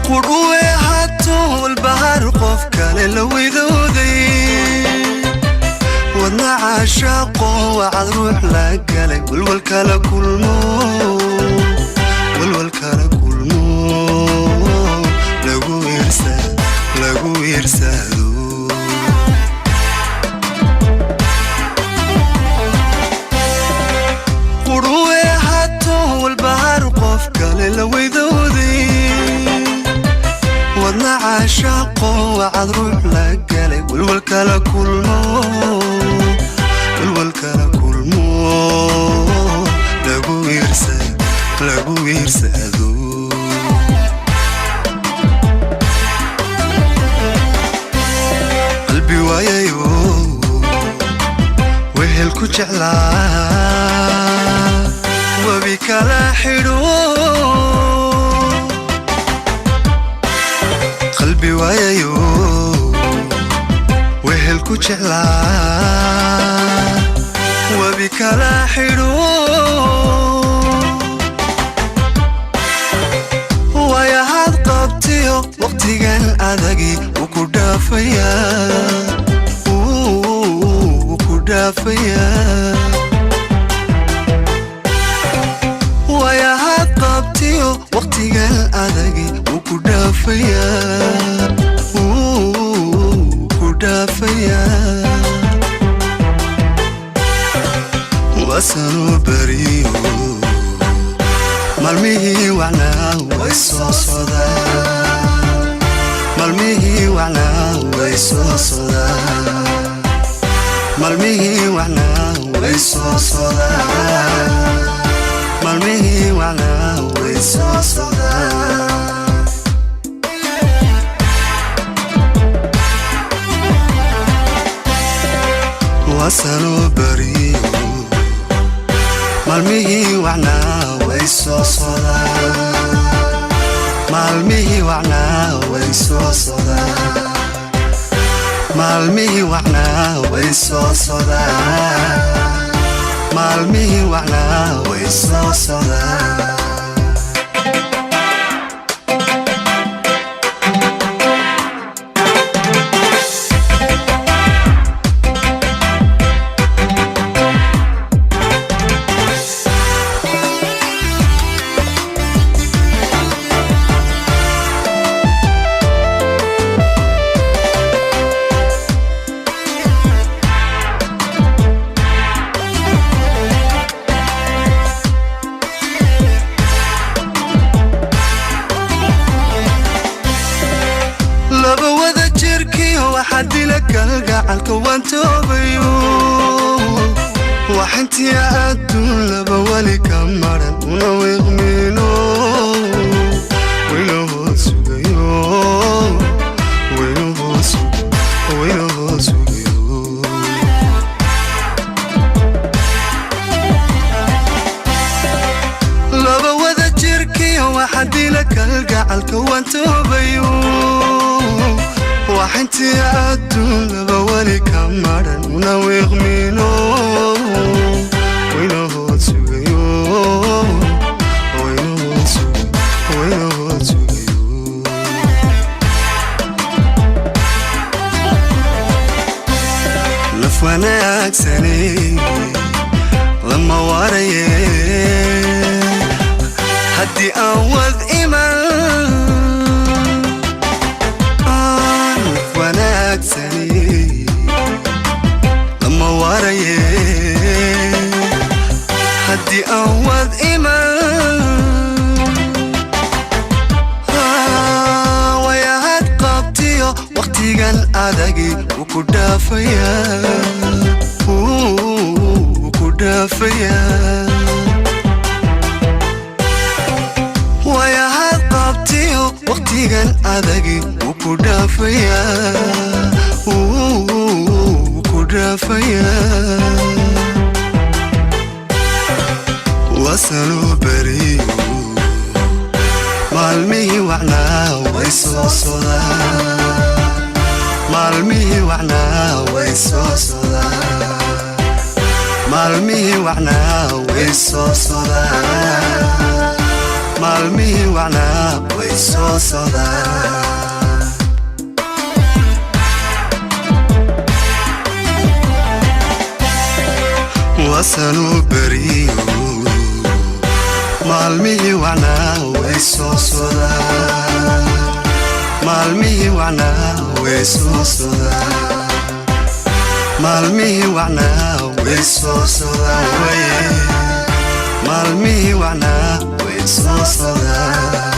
Qudhuwe hato walbahar qof kale la widooday. Wadna caashaaqo wacad ruux la galay, walwal kala kulmo, walwal kala kulmo, lagu iirsa, lagu iirsado. Qudhuwe hato walbahar qof kale la widooday. Wadna caashaaqo wacad ruux la galay, walwal kala kulmo, walwal kala kulmo, lagu iirsa, lagu iirsado. Qalbi waayayo wehel ku jeclaa, webi kala xidho. Qalbi waayayo wehel ku jeclaa, webi kala xidho. Waayahaad qabtiyo waqtigan adagi wuu ku dhaafayaa, wuu ku dhaafayaa. Waayahaad qabtiyo waqtigan adagi wuu ku dhaafayaa, wuu ku dhaafayaa. Wasanuu beriyo maalmihii wacnaa way soo socdaan, maalmihii wacnaa way soo socdaan, maalmihii wacnaa way soo socdaan, maalmihii wacnaa way soo socdaan. Wasanuu beriyo maalmihii wacnaa way soo socdaan, maalmihii wacnaa way soo socdaan, maalmihii wacnaa way soo socdaan, maalmihii wacnaa way soo socdaan. Laba wada jirkiyo waxaa dila kalgacalka waan toobayo, waxintiya adduun laba weli ka maran una wiiqmiino, waynahood sugayo, waynahood sugayo. Laba wada jirkiyo waxaa dila kalgacalka waan toobayo, waxintiya adduun laba weli ka maran una wiiqmiino, waynahood sugayo, waynahood sugayo. Naf wanaagsane lama waraye haddii aan wad iman. Naf wanaagsane lama waraye haddii aan wad iman. Wayahaad qabtiyo waqtigan adagi wuu ku dhaafayaa, wuu ku dhaafayaa. Wayahaad qabtiyo waqtigan adagi wuu ku dhaafayaa, wuu ku dhaafayaa. Wasanuu beriyo maalmihii wacnaa way soo socdaan, maalmihii wacnaa way soo socdaan, maalmihii wacnaa way soo socdaan, maalmihii wacnaa way soo socdaa. Wasanuu beriyo, maalmihii wacnaa way soo socdaa, maalmihii wacnaa way soo socdaa, maalmihii wacnaa way soo socdaa, waye maalmihii wacnaa way soo socdaa.